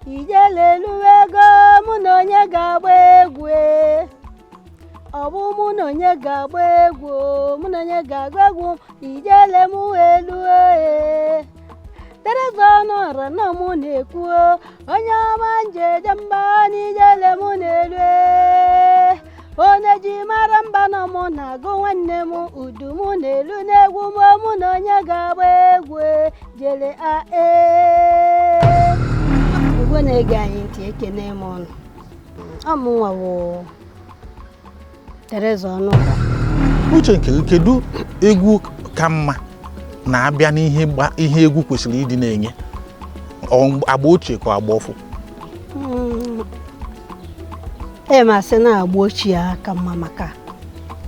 Ijele eluwego, mụ na onye ga-agba egwu e. Ọ bụ mụ na onye ga-agba egwu o, mụ na onye ga-agba egwu. Ijele mụ elu e. Teresa Ọnụọra na mụ na-ekwu o, onye ọma njeje mba n'ijele mụ na-elu e. Onye ji mara mba nọ mụ na-agụ nwanne m udu mụ na-elu n'egwu m, mụ na onye ga-agba egwu e, jele a ee. Igwe na-ege anyị ntị, ekene m ọnụ. Ọ mụnwa wụ Teresa Ọnụọra. Uche nke gị, kedu egwu ka mma na-abịa n'ihe ihe egwu kwesịrị ịdị na-enye? Ọ agba ochie ka agba ọfụ? E ma sị na agba ochie aka mma, maka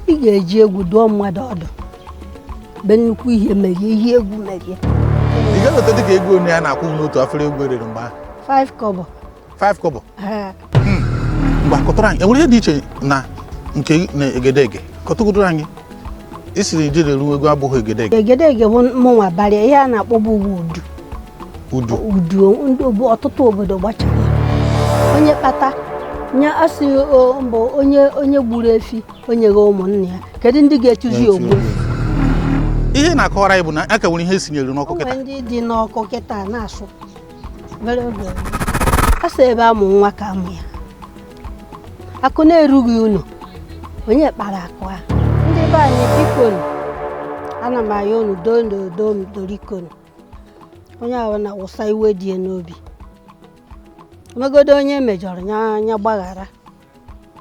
ị ga-eji egwu dụọ mmadụ ọdụ mgbe nnukwu ihe merie, ihe egwu merie. Ị ga-eweta dịka ego onye a na-akwụ n'otu afere egwu erere mgbe ahụ? 5 kobo. 5 kobo? Ee. Mgbe kọtụrụ anyị, enwere ihe dị iche na nke na egedege? Kọtụgodoro anyị isiri ijere ruo ego abụghị egedege. Egedege bụ mụnwa barịa ihe a na-akpọbụ udu. Udu. Udu ndị ọtụtụ obodo gbachara ya. Onye kpata nye asị mbụ onye gburu efi, onye ghe ụmụnne ya, kedu ndị ga-echuzi ogbu efi? Ihe na-akọwara anyị bụ na a ka nwere ihe esinyere n'ọkụ. O kịta. nwere ndị dị n'ọkụ kịta na-asụ obere oge a sị ebe amụ nwa ka amụ ya. Akụ na-erughị unu, onye kpara akụ a? Ndị be anyị, bikonu, ana m ayọ unu, doo ndo m dorikonu. Onye ahụ na-awụsa iwe dị ya n'obi, omegodo onye mejọrọ ya, anya gbaghara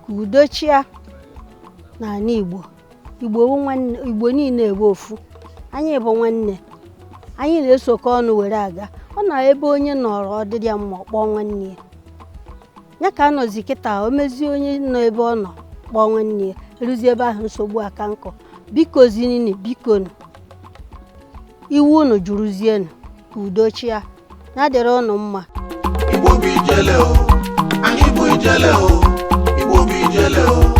ka udo chia n'ala Igbo. Igbo bụ nwanne, Igbo niile bụ ofu, anyị bụ nwanne, anyị na-esokọ ọnụ were aga. Ọ na ebe onye nọrọ ọdịdị ya mma, ọ kpọọ nwanne ya. Ya ka anọzi kịta, o mezie onye nọ ebe ọ nọ kpọọ nwanne ya, eruzie ebe ahụ, nsogbu aka nkọ. Biko zinini, bikonu, iwu unu juruzienu ka udo chia ya, dịrị unu mma. Igbo bụ ijele o, anyị bụ ijele o, Igbo bụ ijele o.